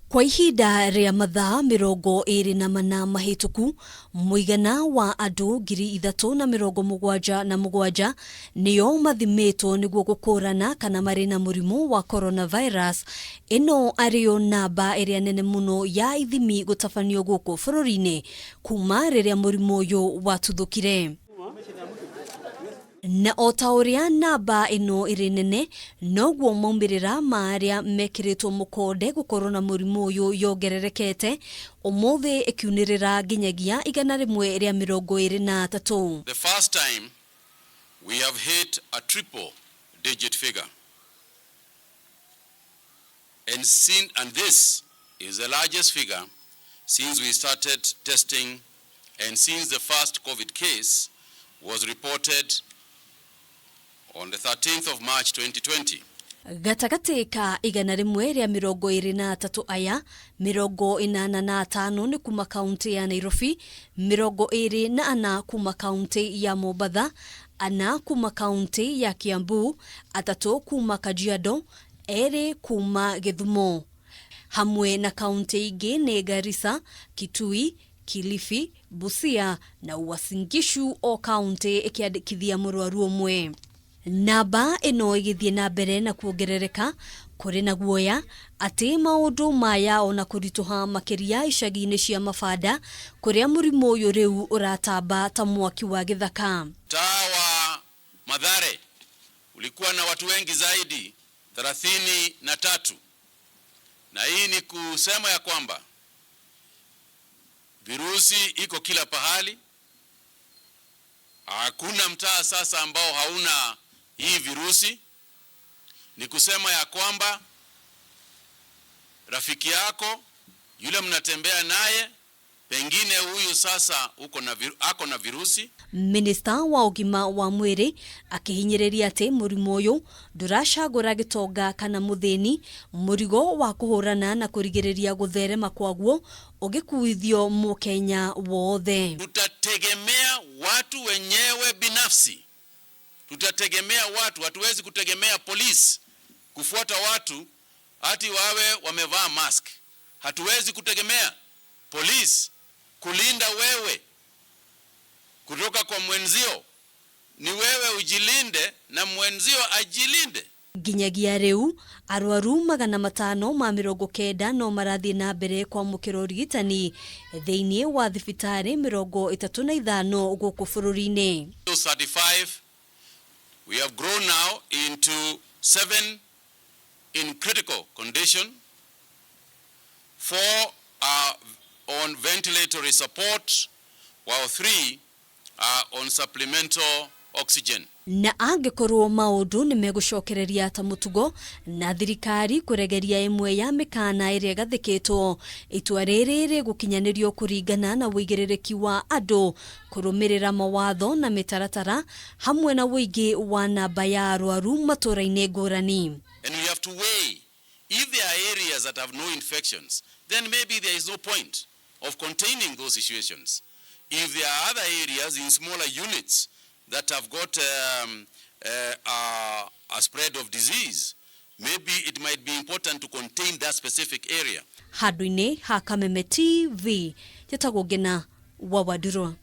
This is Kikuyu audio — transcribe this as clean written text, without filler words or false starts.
Kwa ihinda rĩa mathaa 24 mahĩtũku, mũigana wa andũ 3,077 nĩo mathimĩtwo nĩguo gũkũrana kana marĩ na mũrimũ wa coronavirus, ĩno arĩyo namba ĩrĩa nene mũno ya ithimi gũtabanio gũkũ bũrũri-inĩ kuma rĩrĩa mũrimũ ũyũ watuthũkire. Na o ta ũrĩa namba ĩno ĩrĩ nene, noguo maumĩrĩra ma arĩa mekĩrĩtwo mũkonde gũkorwo na mũrimũ ũyũ yongererekete, ũmũthĩ ĩkiunĩrĩra nginyagia 123. The first time we have hit a triple digit figure. And, seen, and this is the largest figure since we started testing and since the first COVID case was reported on the 13th of March 2020. Gatagatĩ ka 123 aya, 85 nĩ kuma kaunti ya Nairobi, 24 kuma kaunti ya Mombatha, 4 kuma kaunti ya Kiambu, 3 kuma Kajiado, 2 kuma Gĩthumo. Hamwe na kaunti ingĩ nĩ Garissa, Kitui, Kilifi, Busia na Uasin Gishu, o kaunti ĩkĩandĩkithia mũrwaru ũmwe. Namba ĩno ĩgĩthiĩ na mbere na kuongerereka, kũrĩ na guoya atĩ maũndũ maya ona kũritũha makĩria icagi-inĩ cia mabanda kũrĩa mũrimũ ũyũ rĩu ũratamba ta mwaki wa gĩthaka. Mtaa wa Mathare ulikuwa na watu wengi zaidi, 33, na hii ni kusema ya kwamba virusi iko kila pahali. Hakuna mtaa sasa ambao hauna hii virusi. Ni kusema ya kwamba rafiki yako yule mnatembea naye, pengine huyu sasa uko na ako na virusi. Minista wa ũgima wa mwĩrĩ akĩhinyĩrĩria atĩ mũrimũ ũyũ ndũracagũra gĩtonga kana mũthĩni, mũrigo wa kũhũrana na kũrigĩrĩria gũtherema kwaguo ũgĩkuithio mũkenya wothe. Tutategemea watu wenyewe binafsi, tutategemea watu. Hatuwezi kutegemea polisi kufuata watu ati wawe wamevaa mask. Hatuwezi kutegemea polisi kulinda wewe kutoka kwa mwenzio. Ni wewe ujilinde na mwenzio ajilinde. Nginyagia rĩu arwaru 590 no marathiĩ na mbere kwamũkĩra ũrigitani thĩinĩ wa thibitarĩ 35 gũkũ bũrũri-inĩ. 35, we have grown now into seven in critical condition, four are on ventilatory support, while three are on supplemental oxygen. Na angĩkorwo maũndũ nĩ megũcokereria ta mũtugo na thirikari kũregeria ĩmwe ya mĩkana ĩrĩa ĩgathĩkĩtwo, itua rĩrĩ rĩgũkinyanĩrio kũringana na ũigĩrĩrĩki wa andũ kũrũmĩrĩra mawatho na mĩtaratara hamwe na ũingĩ wa namba ya arwaru matũra-inĩ ngũrani. And we have to weigh if there are areas that have no infections, then maybe there is no point of containing those situations. If there are other areas in smaller units that have got a spread of disease, maybe it might be important to contain that specific area. Handũ-inĩ ha Kameme TV, njĩtagwo Ngina wa Wandurwa.